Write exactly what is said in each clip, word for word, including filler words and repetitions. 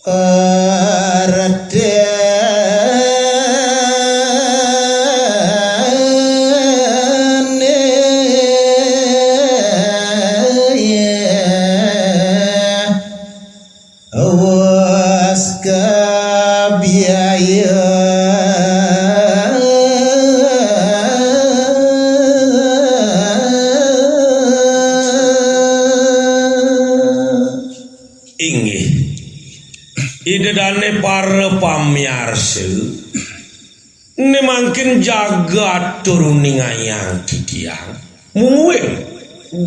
Artine wes kabiaya. Inggih. Ida dane para pamiarsa, ne mangkin jagat tur uningayang titiang. Mungguing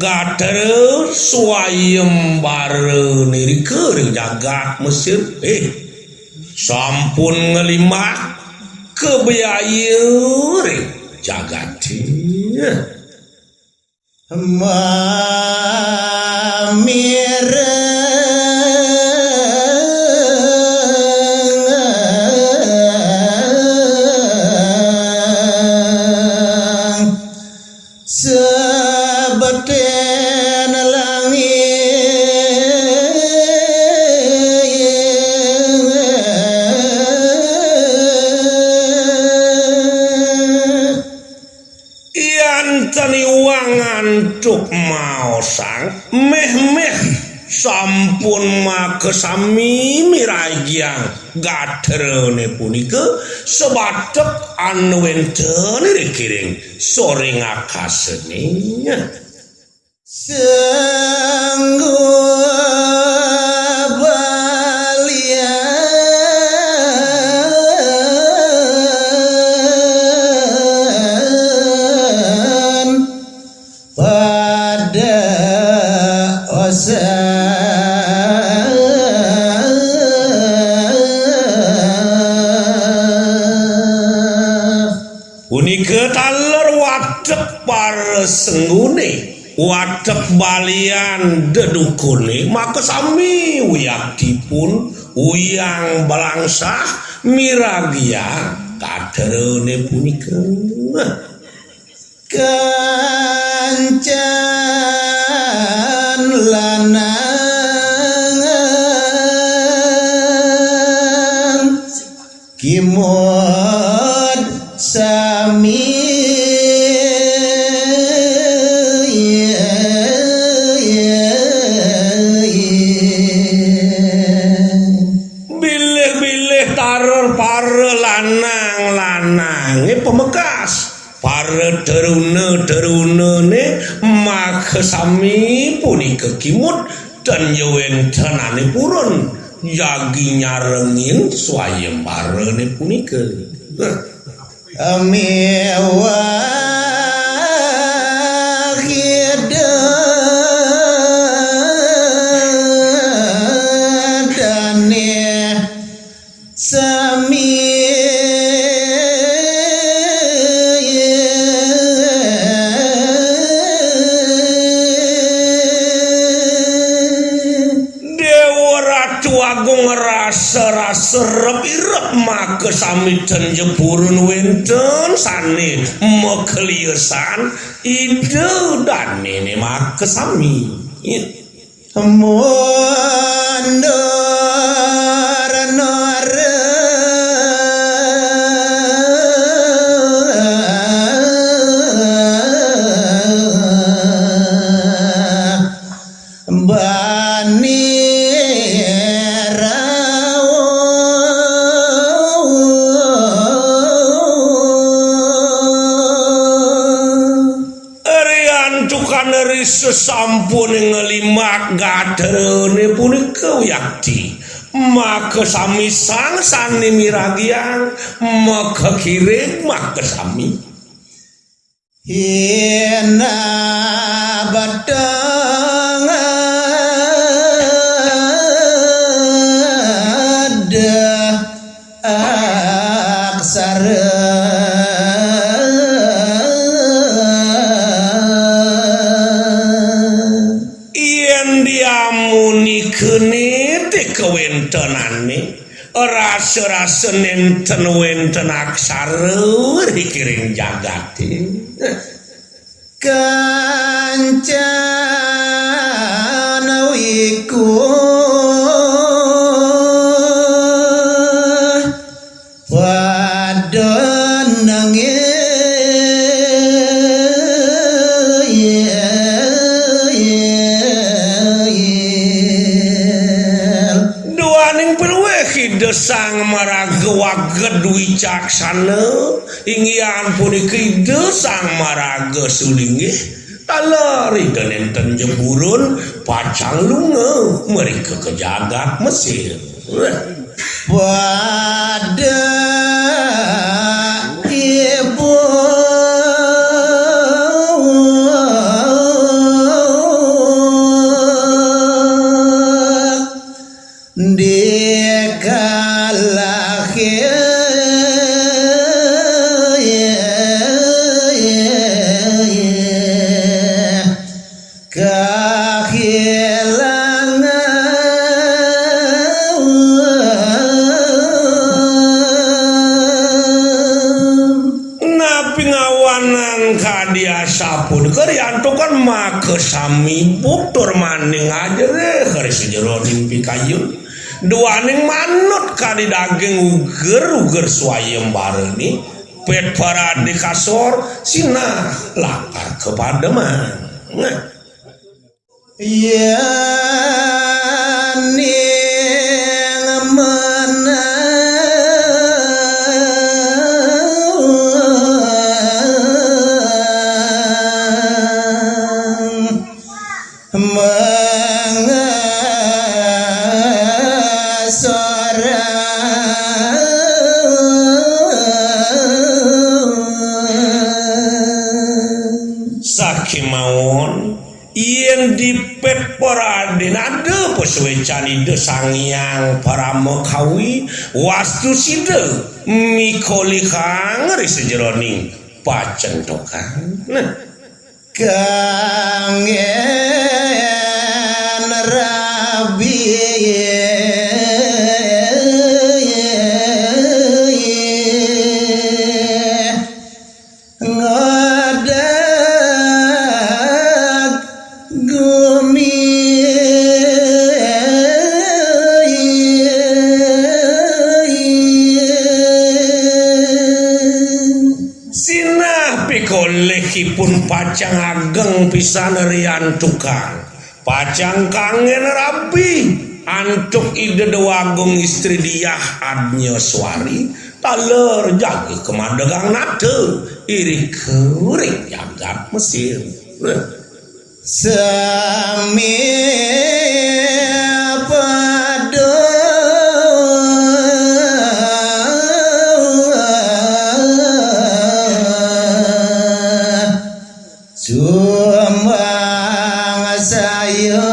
gatra swayembara nirika ring jagat Mesir. Eh, sampun ngelimbak kabiaya ring jagate. Mamireng sebeten langit. Yan ten iwang antuk maosang, meh-meh sampun makasami miragiang gatrane punika, sabatek anu wenten irikiring soring akasane. Sanggup balian pada osa. Punika taler watek para senggune, watek balian dedukune, makasami wiyaktipun uyang balangsah miragiang gatrane punika. Kancan lanang kimud sami. Bilih-bilih taler para lanang-lanange pamekas, para teruna-terunane makasami punika kimud, ten ya wentenane purun jagi nyarengin swayembarane punika. Miwah ida dane sami. Dewa Ratu Agung rasa-rasa rep-irep makasami ten ja purun wenten sane makeliesan ida danene makasami. Mundur nora bani rauh. Riantukan ri sesampune ngelimbak gatrane punika wiakti, makasami sang sane miragiang, makakiring makasami. Hina batang ada aksara. Yen diamunikene te kawentenane, rasa-rasa nenten wenten aksara rikiring jagate. Kancana wiku. Ida Sang Maraga Waged Wicaksana, inggih punika Ida Sang Maraga Sulinggih, taler Ida nénten jebulun, pacang lunga mrika ka jagat Mesir. Pada ibu dikalahi kahilangan. Napi ngawanang kadi asapunika, riantukan makasami butur maning ajerih ri sajeroning pikayun. Duaning manut kadi daging uger-uger swayembarane, pet parade kasor, sinah lakar kapademan. Nah. Yéning menang mangasorang. Sakemawon, yén dipet paradén ada pasuécan Ida Sang Hyang Paramakawi, wastu sida mikolihang ri sajeroning pacentokan. Nah. Kanggén rabi ngodeg gumi. Sinah pikolihipun pacang ageng pisan riantukan. Pacang kanggén rabi antuk Ida Déwa Agung Istri Diah Adnyaswari, taler jagi kamadegang nata irika ring jagat Mesir. Sami pada sumbang saya.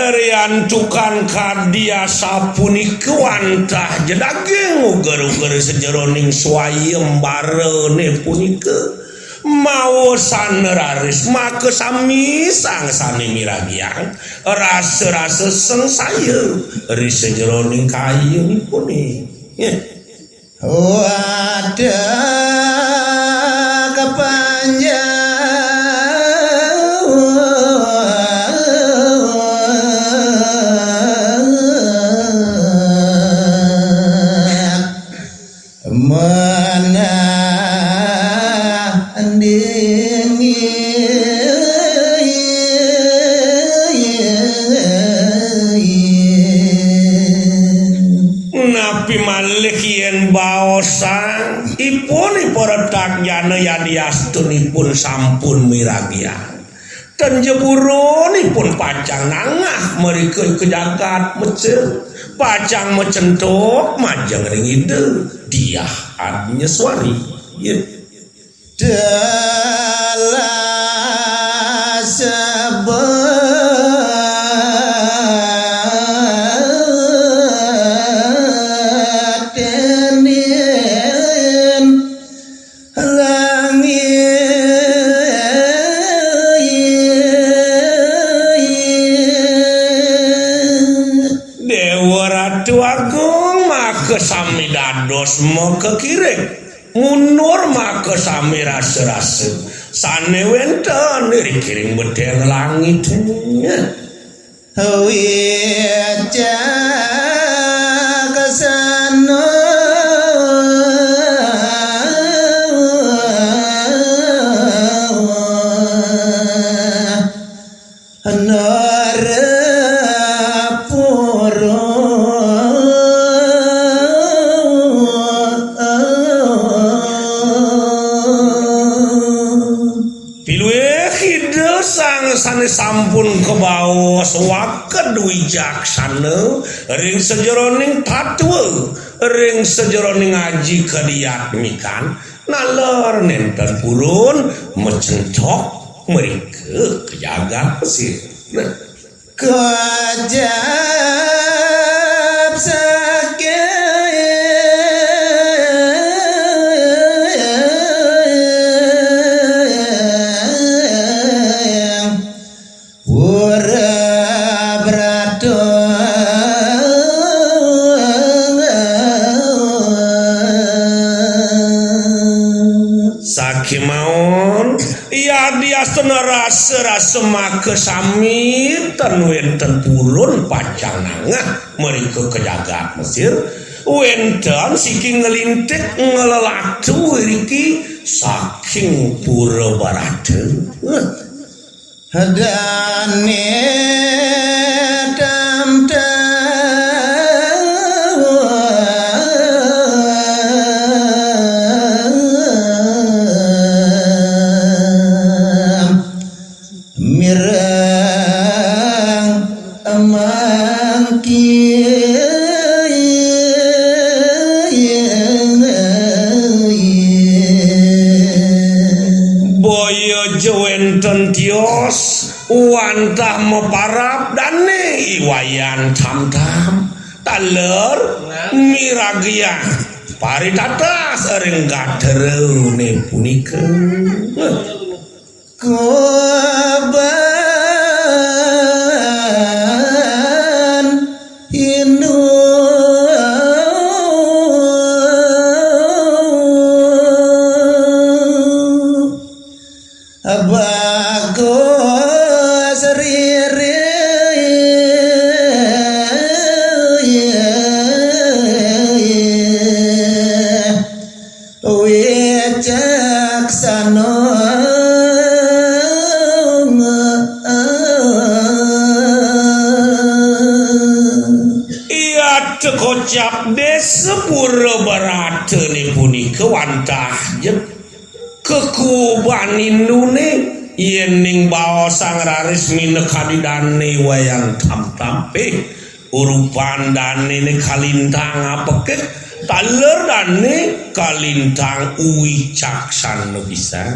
Riantukan kadi asapunika wantah ja daging uger-uger sajeroning swayembarane punika. Maosana raris makasami sang sané miragiang rasa-rasa sengsaya ri sajeroning kayunipune. Nggih. Wadah kapanjang. Menandingi. Napi malih yén baosang ipun iparetak jana yadiastunipun sampun miragian? Ten jebulun ipun pacang nangah mrika ka jagat Mesir, pacang macentok majeng ring Ida Diah Adnyaswari. Telah sebatinin langit. Déwa Ratu Agung makasami dados makekiring, mundur makasami rasa-rasa sané wénten irikiring betén langit. Wicaksana. Sang sané sampun kabaos waked wicaksana ring sajeroning tatwa, ring sajeroning aji kadiatmikan, naler nénten purun macentok mrika ka jagat Mesir. Nah. Kocap saking pura brata. Sakémaon, yadiastana rasa-rasa makasami tan wénten purun pacang nangah mrika ka jagat Mesir, wénten siki nglintik nglelatu iriki saking pura barata. Dané tamtam mireng mangkin. Boya ja wénten tios wantah maparab dané I Wayan Tamtam. Taler miragiang paritatas ring gatrané punika. Koban Hindu bagus riri. Wicaksana. Iya, kocap désa pura baratané punika wantah ja kakuban induné, yéning baosang raris minakadi dané Wayan Tamtam. Urupan danéné kalintang apekit, taler dané kalintang wicaksana pisan.